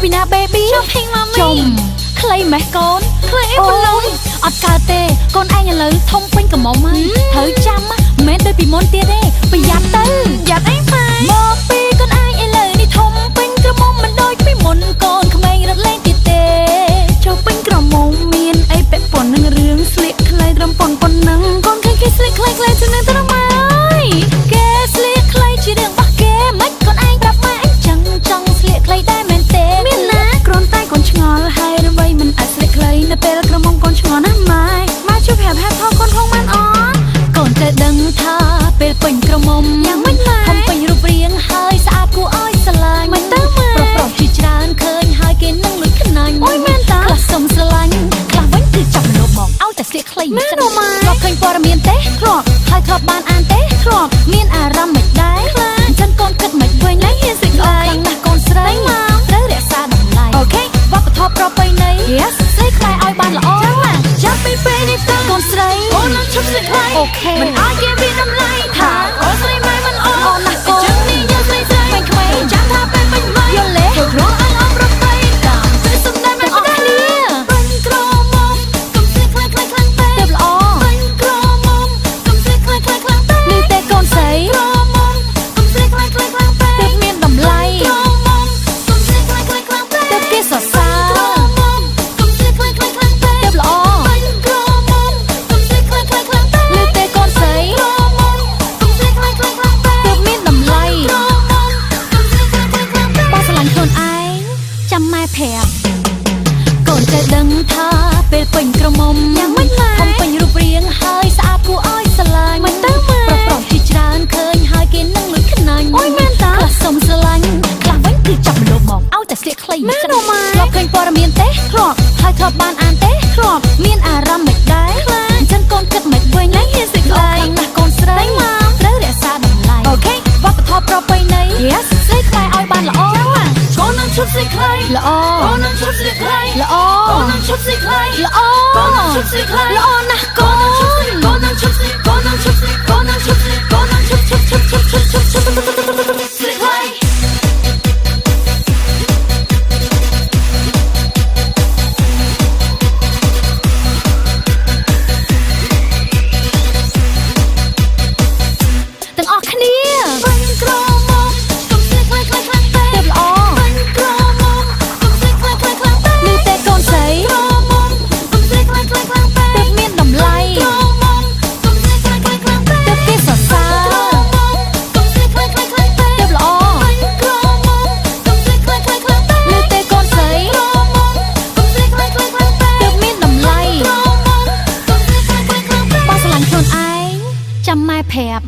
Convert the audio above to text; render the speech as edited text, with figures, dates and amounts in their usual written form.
ពីណា baby? Shopping, mommy. ចំខ្លីម៉េះកូន ខ្លីអីប៉ុណ្ណឹង អត់កើតទេកូនឯងឥឡូវធំពេញក្រមុំហើយត្រូវចាំមិនមែនដូចពីមុនទៀតទេប្រយ័ត្នទៅ យ៉ាត់អីម៉ែ មកពីកូនឯងឥឡូវនេះធំពេញក្រមុំមិនដូចពីមុនកូនក្មេងរត់លេងទៀតទេ ចូលពេញក្រមុំមានអីពាក់ព័ន្ធនឹងរឿងស្លៀកខ្លីត្រឹមប៉ុនប៉ុណ្ណឹងកូនឃើញគេស្លៀកខ្លីៗជាងនឹងត្រឹមហើយ គេស្លៀកខ្លីជារឿងរបស់គេមិនកូនឯងប្រាប់ម៉ែអញ្ចឹងចង់ស្លៀកខ្លីដែរមែនទេ មានណាគ្រាន់តែកូនឆ្ងល់ហើយរវៃមិនអាចស្លៀកខ្លីនៅពេលក្រមុំកូនឆ្ងល់ណាស់ម៉ែម៉ែជួយប្រាប់ហេតុផលកូនផងបានអត់ កូនត្រូវដឹងថាពេលពេញក្រមុំ យ៉ាងម៉េចម៉ែ ធំពេញរូបរាងហើយស្អាតគួរឲ្យស្រឡាញ់ មិនទៅម៉ែ ប្រុសប្រុសជាច្រើនឃើញហើយគេនឹងលួចខ្នាញ់ អូយមែនតា ខ្លះសុំស្រឡាញ់ខ្លះវិញគឺចាប់មនោមកឲ្យតែស្លៀកខ្លី មែនអូម៉ែ ធ្លាប់ឃើញព័ត៌មានទេ ធ្លាប់ ហើយធ្លាប់បានអានទេ ធ្លាប់ មានអារម្មណ៍មិនដែរ ខ្លាច អញ្ចឹងកូនគិតមិនវិញ លែងហ៊ានស្លៀកខ្លី ល្អខ្លាំងណាស់កូនស្រី តែម៉ម ត្រូវរក្សាតម្លៃ okay វប្បធម៌ប្រពៃណី Yes ស្រីខ្មែរឲ្យបានល្អ ចឹងម៉ែចាប់ពីពេលនេះទៅ កូនស្រី អូននឹងឈប់ស្លៀកខ្លី okay មិនឲ្យគេវាតម្លៃថាអូនស្រីម៉ែមិនល្អ ល្អណាស់កូន ចឹងនេះយើងស្រីស្រី ក្មេងៗ ចាំថាពេលពេញវ័យ យល់ទេ ធ្វើខ្លួនឲ្យល្អប្រពៃតាមពេលសំដែងមិន ទាំងអស់គ្នា ពេញក្រមុំកុំស្លៀកខ្លីខ្លីខ្លាំងពេក ទើបល្អ ពេញក្រមុំកុំស្លៀកខ្លីខ្លីខ្លាំងពេក នេះទេកូនស្រី ក្រមុំកុំស្លៀកខ្លីខ្លីខ្លាំងពេ ទើ ក បមានតម្លៃ ក្រមុំកុំស្លៀកខ្លីខ្លីខ្លាំងពេក ទើបគេសរសើរ ក្រមុំកុំស្លៀកខ្លីខ្លីខ្លាំងពេក ទើបល្អ ពេញក្រមុំកុំស្លៀកខ្លីខ្លីខ្លាំងពេក នេះទេកូនស្រី ក្រមុំកុំស្លៀកខ្លីខ្លីខ្លាំងពេក ទើបមានតម្លៃ ក្រមុំកុំស្លៀកខ្លីខ្លីខ្លាំងពេក បើស្រឡាញ់ខ្លួនឯងចាំម៉ែប្រាប់កូនត្រូវដឹងថាពេលពេញក្រមុំ យ៉ាងម៉េចម៉ែ ធំពេញរូបរាងហើយស្អាតគួរឲ្យស្រឡាញ់ មិនទៅម៉ែ ប្រុសប្រុសជាច្រើនឃើញហើយគេនឹងលួចខ្នាញ់ អូយមែនតា ខ្លះសុំស្រឡាញ់ខ្លះវិញគឺចាប់មនោមកឲ្យតែស្លៀកខ្លី មែនអូម៉ែ ធ្លាប់ឃើញព័ត៌មានទេ ធ្លាប់ ហើយធ្លាប់បានអានទេ ធ្លាប់ មានអារម្មណ៍មិនដែរ ខ្លាច អញ្ចឹងកូនគិតមិនវិញ លែងហ៊ានស្លៀក ល្អ ខ្លី ខ្លាំងណាស់កូនស្រី តែម៉ម ត្រូវរក្សាតម្លៃ okay វប្បធម៌ប្រពៃណី Yes ស្រីខ្មែរឲ្យបានល្អ ចឹងម៉ែកូននឹងឈប់ស្លៀកខ្លី ល្អ កូននឹងឈប់ស្លៀកខ្លី ល្អ កូននឹងឈប់ស្លៀកខ្លី ល្អ កូននឹងឈប់ស្លៀកខ្លី ល្អណាស់កូន កូននឹងឈប់ស្លៀកកូននឹងឈប់ស្លៀកកូននឹងឈប់ស្លៀកកូននឹងឈប់ឈប់ឈប់ឈប់ឈប់ឈប់ឈប់ស្លៀកខ្លី ទាំងអស់គ្នា ពេញក្រមុំកុំស្លៀកខ្លីខ្លីខ្លាំងពេក ទើបល្អ ពេញក្រមុំកុំស្លៀកខ្លីខ្លីខ្លាំងពេក នេះទេកូនស្រី ក្រមុំកុំស្លៀកខ្លីខ្លីខ្លាំងពេ ទើ ក បមានតម្លៃ ក្រមុំកុំស្លៀកខ្លីខ្លីខ្លាំងពេក ទើបគេសរសើ ក្រ រ មុំកុំស្លៀកខ្លីខ្លីខ្លាំងពេក ទើបល្អ ពេញក្រមុំកុំស្លៀកខ្លីខ្លីខ្លាំងពេក នេះទេកូនស្រី ក្រមុំកុំស្លៀកខ្លីខ្លីខ្លាំងពេក ទើបមានតម្លៃ ក្រមុំកុំស្លៀកខ្លីខ្លីខ្លាំងពេក បើស្រឡាញ់ខ្លួនឯងចាំម៉ែប្រាប់